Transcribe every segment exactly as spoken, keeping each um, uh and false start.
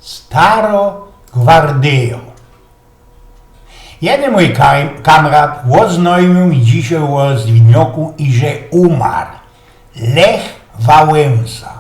Staro gwardyjo. Jedyn mōj kam-, kamrat ôznojmiōł mi dzisiej ô zwnioku, iże umar. Lech Wałęsa.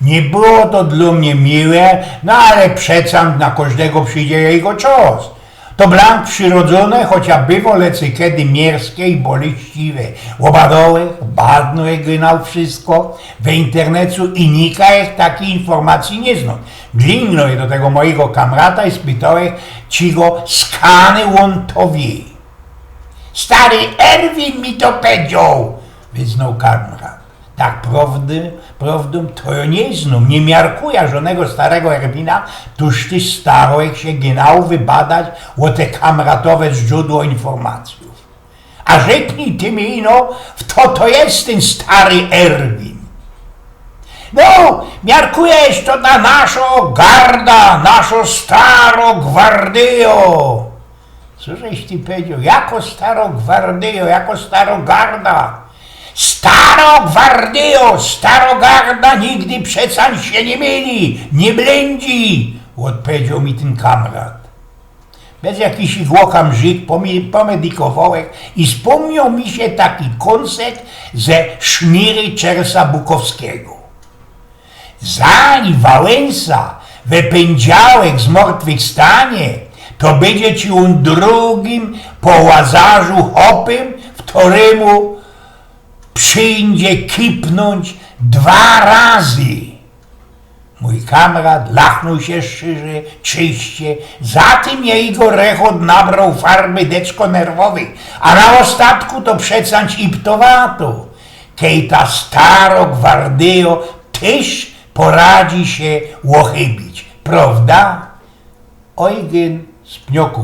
Niy było to dlō mie miłe, no ale przecã na kożdego przidzie jego czas. To blank przirodzōne, chocia bywo lecykedy mierzkie i boleśliwe. Ôbadowech, badnowech gynał wszysko w internecu i nikajech takij informacyje niy znōm. Dlingnowech do tego mojigo kamrata i spytowech, czy go skany ôn to wiy. Stary Erwin mi to pedzioł, wyznōł kamrat. Tak prowdy, prowdōm to jo niy znōm, niy miarkuja żodnego starego Erwina, tōż tyż starowech sie gynał wybadać ô te kamratowe zdrzōdło informacyjōw. A rzeknij ty mi ino, fto to je tyn stary Erwin? No, miarkujesz to ta naszo garda, naszo staro gwardyjo. Cożeś ty pedzioł? Jako staro gwardyjo, jako staro garda? Staro gwardyjo, staro garda nigdy przecã sie niy myli, niy blyndzi, ôdpedzioł mi tyn kamrat. Bez jakiś głoka mrzik pomi-, pomedikowałech i spōmnioł mi sie taki kōnsek ze Szmiry Czersa Bukowskigo. Zani Wałęsa wypyndziałech z mortwych stanie, to bydzie ci ôn drugim po Łazarzu chopym, ftorymu przijdzie kipnōńć dwa razy. Mōj kamrat lachnōł sie szyrze, czyście, za tym jego rechot nabroł farby deczko nerwowych, a na ôstatku to przecã ci iptowato, kej ta staro gwardyjo tyż poradzi sie ôchybić, prowda? Ojgyn z Pniokōw.